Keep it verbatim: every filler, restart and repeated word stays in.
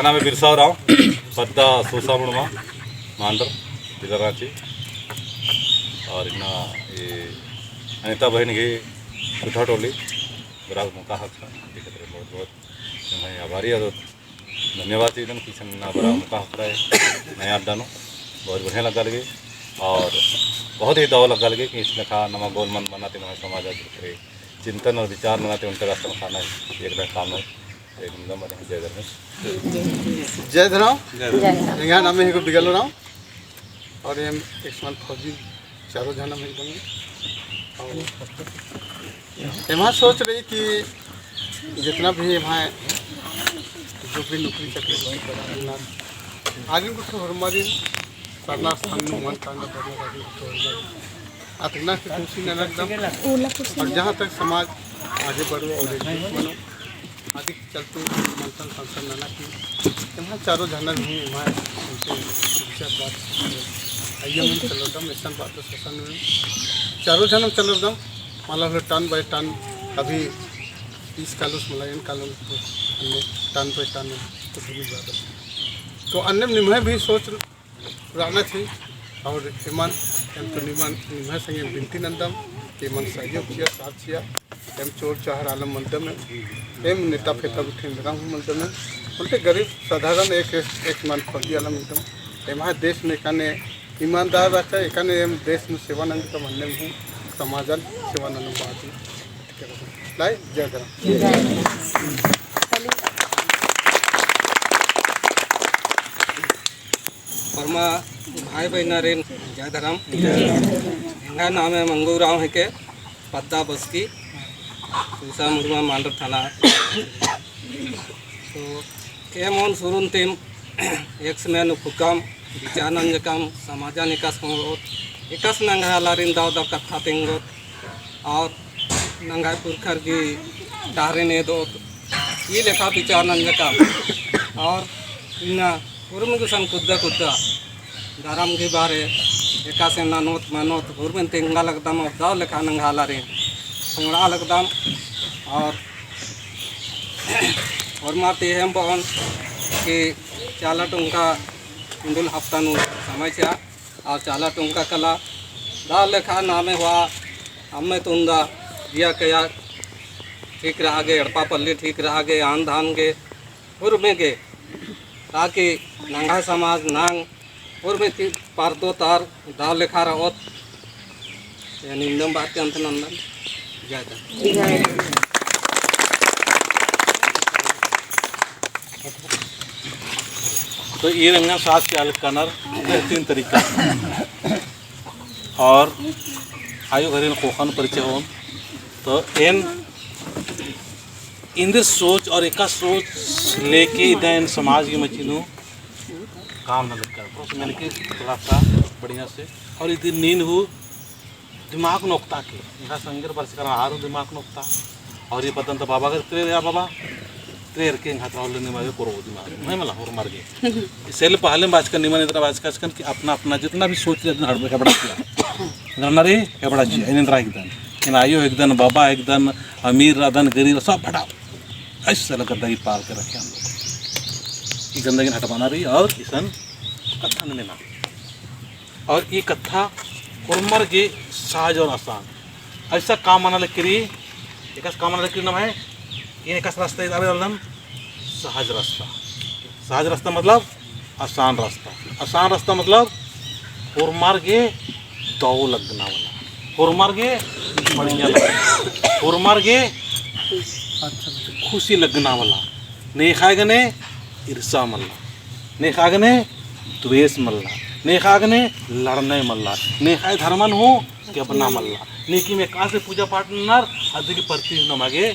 नामे बिरसा उराँव, पद्दा सूसा मुड़मा, मांडर, जिला राँची। और इन्ना ये अनिता बहिन गही चुठा टोली, बरआ मौका हकरा, एका तरह बहुत बहुत नम्है आभारी अदो धन्यवाद चिअदन कि इसन ना बरआ मौका हकरा है, नया अड्डा नू, बहुत बढ़िया लग्गा लगी। और बहुत ही दव लग्गा लगी कि इसन का नमा गोल मन बना ते नम्है समाज चिंतन और विचार नना ते ओन्टे रास्ता में खाना है, एक ना काम है। जय धर्मेश। जय धर्मेश। जय धर्मेश। एंग्है नामे हिको बिगल उराँव और एम एक्स मान फौजी चारों झन एम हिको। और एम्है सोच रई कि जितना भी एम्है जो भी नौकरी चाकरी करना, आदिन कुछ होरमारिन सरना स्थान नू मन कांडा करना, आदिन कुछ होरमारिन अतकना की कोशिश नना एकदम। और जहाँ तक समाज आगे बढ़ो और एकजुट बनो, आदि चलते मंथन संथन नना की एम्है चारों झनर भी एम्है उनके विचार बात आइए मन चलरदम, एसन बात तो ससन में चारों झनम चलरदम। मला होले टन बाय टन अभी तीस कालोस मला एन कालोस अन्ने टन बाय टन तो भूमि ज्यादा। तो अन्ने निम्है भी सोच रहना चाहिए। और एमन, एम तो निमन, निम्है संगे बिनती नन्दम, एमन सहयोग चिआ, साथ चिआ, एम चोर चहर आलम मलदम, एम नेता फेता गुट्ठिन रंग मलदम, उल्टे गरीब साधारण एक, एक, एक मन फौजी आलम एकदम, एम्है देश में एकाने ईमानदार रहचा, एकाने एम देश में सेवा नंदकम अन्नेम हूँ समाजन सेवा नन्दम बात। लाई, जय धर्म। होरमा भाई बहिनारिन जय धर्म। एंग्है नामे मंगू उराँव हिके, पद्दा बस्की, सूसा मुड़मा मांडर थाना। तो एम ओन सुरुन तिम एकसमेन उखुकम, विचार नंजकम, समाजन एकासे होओत, एकासे नंग्है आलारिन दव दव कत्था तेंगोत, और नंग्है पुरखर गही डहरेन एदोत, ई लेखा विचार नंजकम। और इन्ना उर्मी गुसन कुद्दा कुद्दा धरम गही बारे एकासे ननोत मनोत उर्मिन तेंगा लगदम और दव लेखा नंग्है आलारिन सुंगड़ा लगदम। और होरमर ती एम बओन कि चाला टोंका इन्दुल हफ्ता नू समय चिआ। और चाला टोंका कला दव लेखा नामे हुआ, अम्मे तुंदा, बिया कया ठीक रहा गे, एड़पा पल्ली ठीक रहा गे, आन धान गे, उर्मी गे, ताकि नंग्है समाज नांग उर्मी ती पारदो तार दव लेखा रओत। एन इन्दम बात के अंत नन्दन। जय धर्म। तो ई रंगा सास के अलग कनर बेहतरीन तरीका। और आयो घरेन ख़ोख़न परिचय होन। तो एन इन्दर सोच और एका सोच लेके इदा एन समाज के मझी नू काम नना लग्गा। बस मैंने कि थोड़ा सा बढ़िया से और इदी नीन हूँ दिमाग नोकता के, एंग्है संगेर बरचकर आर हूँ दिमाग नोकता। और ई पद्दन तो बाबा कर त्रेर या बाबा, त्रेर के एंग्है त्राउल निमा गे कोरो दिमाग, नहीं मला, होरमर गे। इससे पहले बाचकन निमन इतना बाचकन कि अपना, अपना जितना भी सोच ले, इतना हड़बड़ा, हड़बड़ा चिआ। इतना ना रे, हड़बड़ा चिआ, इन्हें राय एकदन। इन आयो एकदन, बाबा एकदन, अमीर रअदन, गरीब, सब हटा। ऐसा गंदगी पाल के रखे हम लोग। ये गंदगी हटवाना रई और इसन कत्थन में ना। और ई कत्था होरमर गे सहज और आसान। ऐसा काम मना लगी रई, एकासे काम मना लगी रई नम्है, एन एकासे रास्ता इदा बेद्दन, सहज रास्ता। सहज रास्ता मतलब आसान रास्ता। आसान रास्ता मतलब होरमर गे दव लगना वाला, होरमर गे बढ़िया लगना, होरमर गे खुशी लगना वाला। नेख़य गने ईर्षा मल्ला, नेख़य गने द्वेष मल्ला, नेख़य गने लड़ने मल्ला, नेख़य धर्मन हूँ केबना मल्ला। नेख़य में एकासे पूजा पाठ ननर अदी की प्रति नमा गे